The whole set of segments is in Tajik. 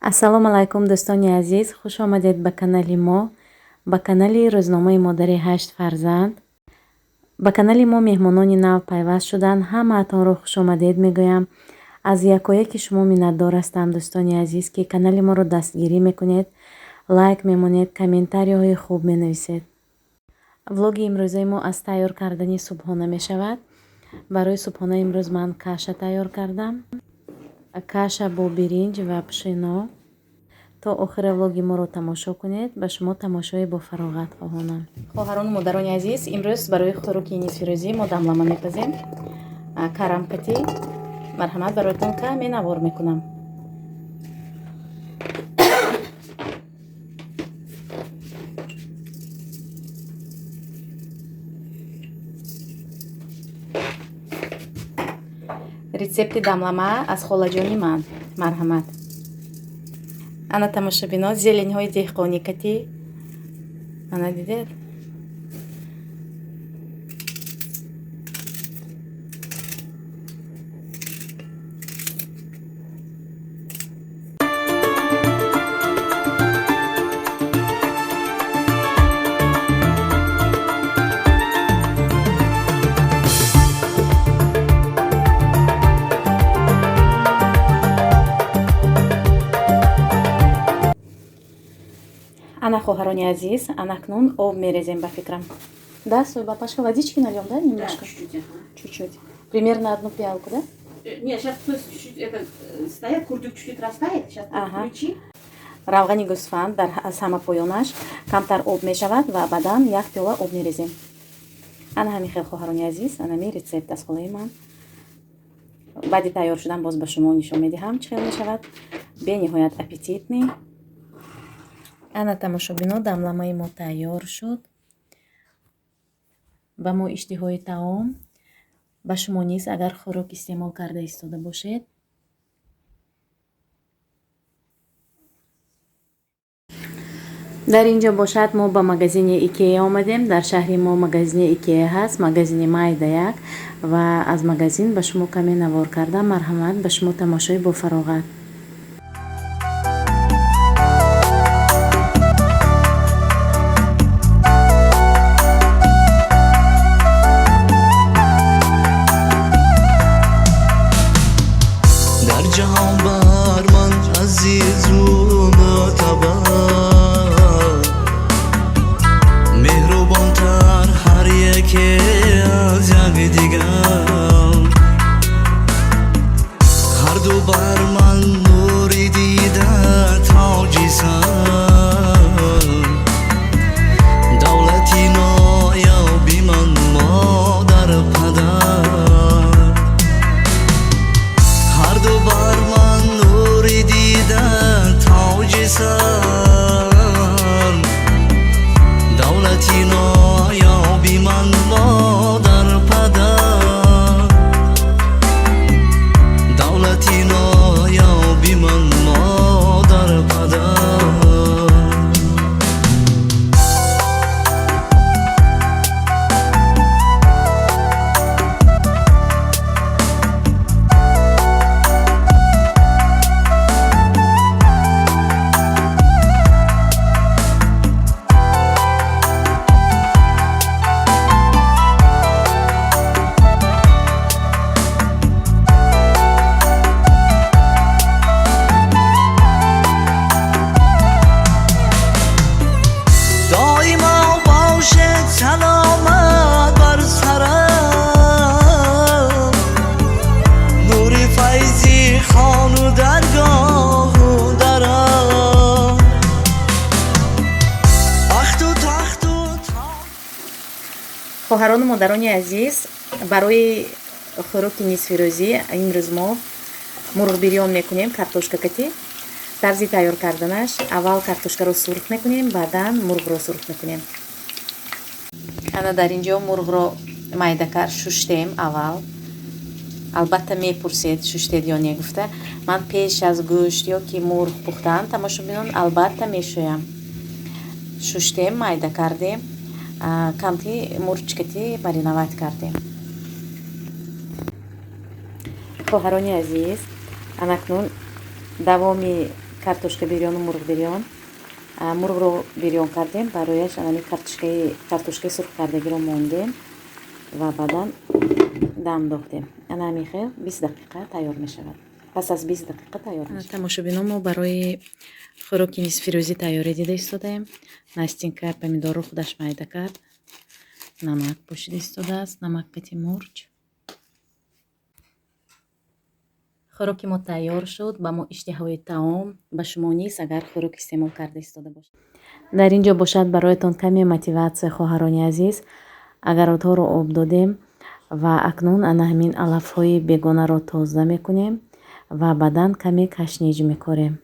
Ассалому алайкум, дӯстони азиз, хуш омадед ба канали мо, ба канали рӯзномаи модари ҳашт фарзанд. Ба канали мо меҳмонони нав пайваст шуданд, ҳамаатонро хушомадед мегӯям. Аз якояки шумо миннатдор ҳастам, дӯстони азиз, ки канали моро дастгирӣ мекунед, лайк мемонед, комментарияҳои хуб менависед. Влоги имрӯзаи мо аз тайёр кардани субҳона мешавад. Барои субҳона имрӯз ман каша тайёр кардам. Каша бо биринҷ ва пшено. То охира влоги моро тамошо кунед, ба шумо тамошои бофароғат хоҳонам. Хоҳарону модарони азиз, имрӯз барои хӯроки нисфирӯзӣ мо дамлама мепазем. Карамкатӣ. Марҳамат, бароятон каме навор мекунам. Рецепти дамлама аз холаҷони ман. Марҳамат. Ана тамошобино, зеленьҳои деҳқонӣ катӣ. Ана дидед? Ана, хоҳарони азиз, анакнун об мерезем, ба фикрам. Да, Пашка, водички нальем, да, немножко? Да, чуть-чуть, ага. Чуть-чуть. Примерно одну пиалку, да? Нет, сейчас чуть-чуть это стоят, курдюк чуть-чуть растает, сейчас включи. Равғани гӯсфанд дар аз ҳама поёнаш камтар об мешавад ва баъдан як пиёла об мерезем. Ана ҳамин хел, хоҳарони азиз, анами рецепт аз холаи ман. Баъди тайёр шудан боз ба шумо нишон медиҳам, чӣ хел мешавад. Бениҳоят аппетитный. Ана тамошобино, дамламаи мо тайёр шуд. Ба мо иштиҳои таом, ба шумо низ, агар хӯрок истеъмол карда истода бошед. Дар ин ҷо бошад, мо ба магазини Икея омадем. Дар шаҳри мо магазини Икея ҳаст, магазини майдаяк, ва аз магазин ба шумо каме навор кардам. Марҳамат, ба шумо тамошои бофароғат. Дар ҷаҳон бар ман азизу мӯътабар, меҳрубонтар ҳар яке аз якдигар, ҳарду бар ман нури дида, тоҷи сар, давлати ноёби ман модар, падар, ҳарду бар ман нури дида, тоҷи сар, давлати ноёби ман модар, падар, давлати ноёби ман модар, падар. Доимо бошед саломат, бар сарам нури файзи хону даргоҳу дарам, бахту тахту Хоҳарону модарони азиз, барои хӯроки нисфирӯзӣ имрӯз мо мурғбирён мекунем картошка катӣ. Тарзи тайёр карданаш: аввал картошкаро сурх мекунем, баъдан мурғро сурх мекунем. Ана дар ин ҷо мурғро майдакар шуштем аввал. Албатта, мепурсед, шуштед ё не гуфта. Ман пеш аз гӯшт ё ки мурғ пухтан, тамошобинон, албатта мешӯям. Шуштем, майда кардем, камти мурчкати мариновать кардем. Хоҳарони азиз, анакнун давоми Картошка бирёну мурғ бирён. Мурғро бирён кардем, барояш анами картошкаи сурхкардагиро мондем ва баъдан дам дохтем. Ана ҳамин хел 20 дақиқа тайёр мешавад. Пас аз 20 дақиқа тайёр мешавад. Тамошобино, мо барои хӯроки нисфирӯзӣ тайёрӣ дида истодаем. Настенька помидорро худаш майда кард, намак пошида истодааст, намак кати мурч. Хӯроки мо тайёр шуд. Ба мо иштиҳои таом, ба шумо низ, агар хӯрок истеъмол карда истода бошед. Дар ин ҷо бошад бароятон каме мотиватсия, хоҳарони азиз. Агаротҳоро об додем ва акнун ана ҳамин алафҳои бегонаро тоза мекунем ва баъдан каме кашниҷ мекорем.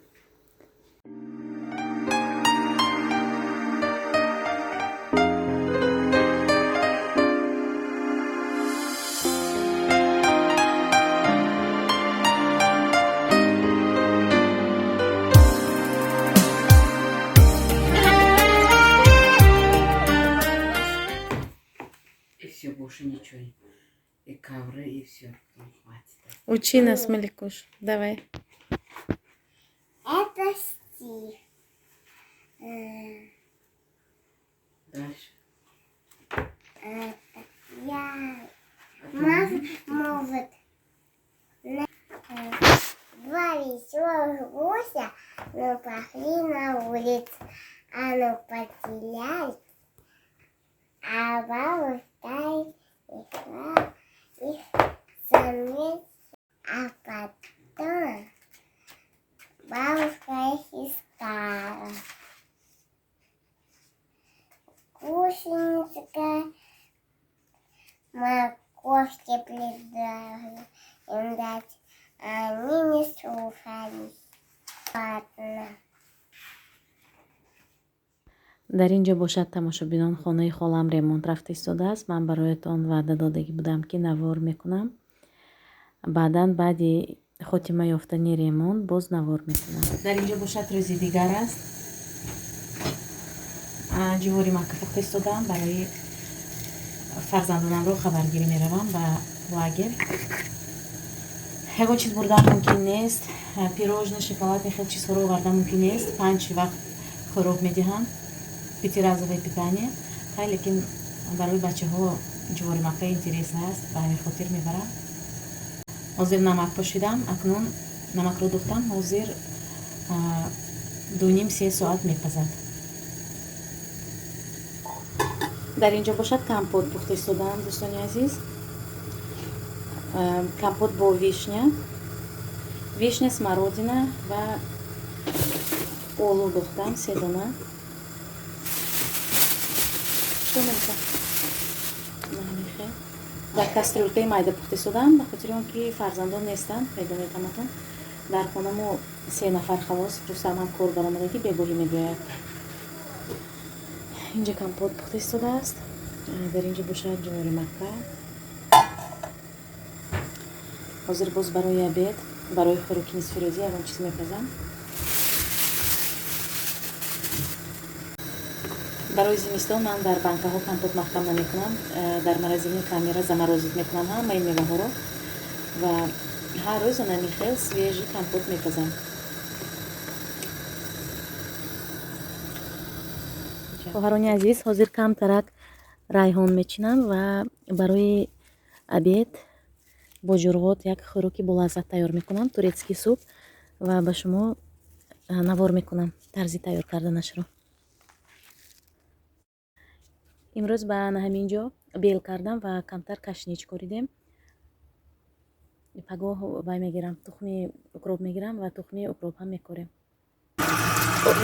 И все, больше ничего. И ковры, и все. Хватит. Учи нас, Маликуш, давай. Это стих. Дальше. Это я. Может, два веселых гуся, но пошли на улицу, а ну потерялись, а бабушка их заметила, а потом бабушка их искала. Гусеница морковки предложила им дать, а они не слушались. Ладно. Дар ин ҷо бошад, тамошобинон, хонаи холам ремонт рафта истодааст. Ман бароятон ваъда додагӣ будам, ки навор мекунам. Баъдан, баъди хотима ёфтани ремонт, боз навор мекунам. Дар ин ҷо бошад рӯзи дигар аст. Ҷувори макка пухта истодаам. Барои фарзандонамро хабаргирӣ меравам ба лагер. Ягон чиз бурдан мумкин нест. Пирожное, шоколад, хел чизҳоро овардан мумкин нест. 5 вақт хӯрок медиҳанд, пятиразовое питание. Хай, лекин барои бачаҳо ҷувори макка интересно аст, ба ҳамин хотир мебарам. Ҳозир намак пошидам, акнун намакро духтам, ҳозир 2,5-3 соат мепазад. Дар ин ҷо бошад компот пухта истодаам, дӯстони азиз. Компот бо вишня, вишня, смородина ва олу духтам, се дона. Что, Малика? Дар кастрюлькаи майда пухта истодам, ба хотири он ки фарзандон нестанд, медонед ҳаматон. Дар хона мо се нафар халос, Рустам ҳам кор баромадагӣ, бегоҳӣ мебиёяд. Инҷа компот пухта истодааст. Дар инҷа бошад ҷувори макка. Ҳозир боз барои обед, барои хӯроки нисфирӯзӣ ягон чиз мепазам. Барои зимистон ман дар банкаҳо компот маҳкам намекунам, дар морозильный камера заморозить мекунам ҳамаи меваҳоро ва ҳар рӯз анами хел свежий компот мепазам. Хоҳарони азиз, ҳозир камтарак райҳон мечинам ва барои обед бо ҷурғот як хӯроки болаззат тайёр мекунам, турецкий суп, ва ба шумо навор мекунам тарзи тайёр карданашро. Имрӯз ба ҳамин ҷо бел кардам ва камтар кашнич коридем. Пагоҳ вай мегирам, тухми укроп мегирам ва тухми укроп ҳам мекорем.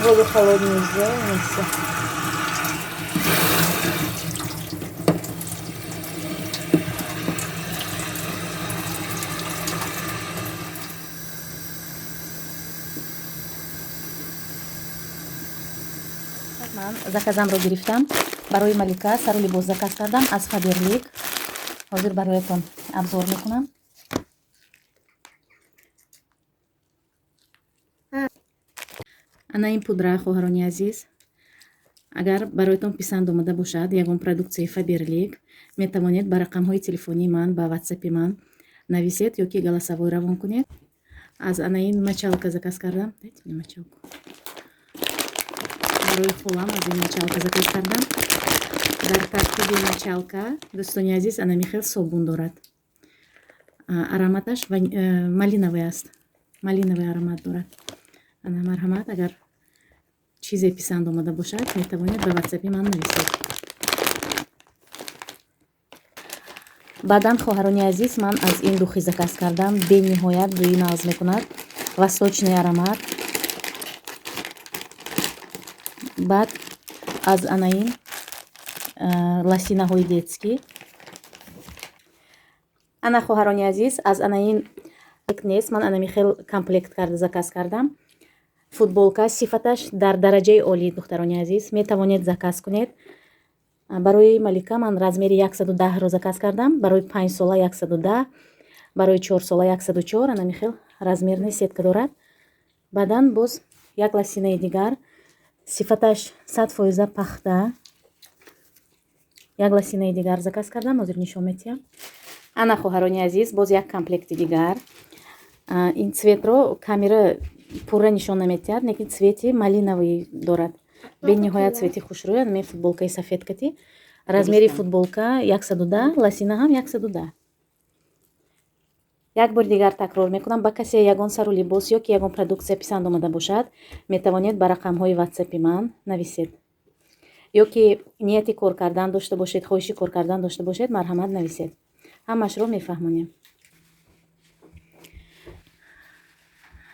Воду холодную сделаем, и всё. Ман заказамро гирифтам. Барои Малика сару либос заказ кардам аз Фаберлик. Ҳозир бароятон обзор мекунам. Ана ин пудра, хоҳарони азиз. Агар бароятон писанд омада бошад ягон продуксияи Фаберлик, метавонед ба рақамҳои телефонии ман, ба ватсапи ман нависед ё ки голосовой равон кунед. Аз ана ин мочалка заказ кардам. Дайте мне мочалку. Барои холам аз ин мочалка заказ кардам. Дар таркиби мочалка, дӯстони азиз, ана михел собун дорад. Ароматаш малиновый аст, малиновый аромат дорад. Ана, марҳамат, агар чизе писанд омада бошад, метавонед ба ватсапи ман нависед. Баъдан, хоҳарони азиз, ман аз ин духи заказ кардам. Бениҳоят бӯи нағз мекунад, восточный аромат. Баъд аз ана ин лосинаҳои детский. Ана, хоҳарони азиз, аз ана ин нест, ман анами хел комплект карда заказ кардам. Футболка сифаташ дар дараҷаи олӣ, духтарони азиз, метавонед заказ кунед. Барои Малика ман размери 110-ро заказ кардам, барои 5 сола 110, барои 4 сола 104. Анами хел размерный сетка дорад. Баъдан боз як лосинаи дигар, сифаташ 100 фоиза пахта. Як лосинаи дигар заказ кардам, ҳозир нишон метиҳам. Ана, хоҳарони азиз, боз як комплекти дигар. Ин цветро камера пурра нишон наметиҳад, лекин цвети малиновый дорад, бениҳоят цвети хушрӯй. Аме футболкаи сафед кати, размери футболка 110, лосина ҳам 110. Як бори дигар такрор мекунам, ба касе ягон сару либос ё ки ягон продукция писанд омада бошад, метавонед ба рақамҳои ватсапи ман нависед, ё ки нияти кор кардан дошта бошед, хоҳиши кор кардан дошта бошед, марҳамат, нависед, ҳамашро мефаҳмонем.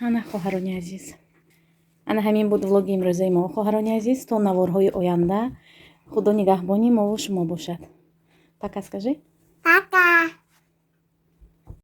Ана, хоҳарони азиз, ана ҳамин буд влоги имрӯзаи мо. Хоҳарони азиз, то наворҳои оянда Худо нигаҳбони мову шумо бошад. Пока скажи. Пока.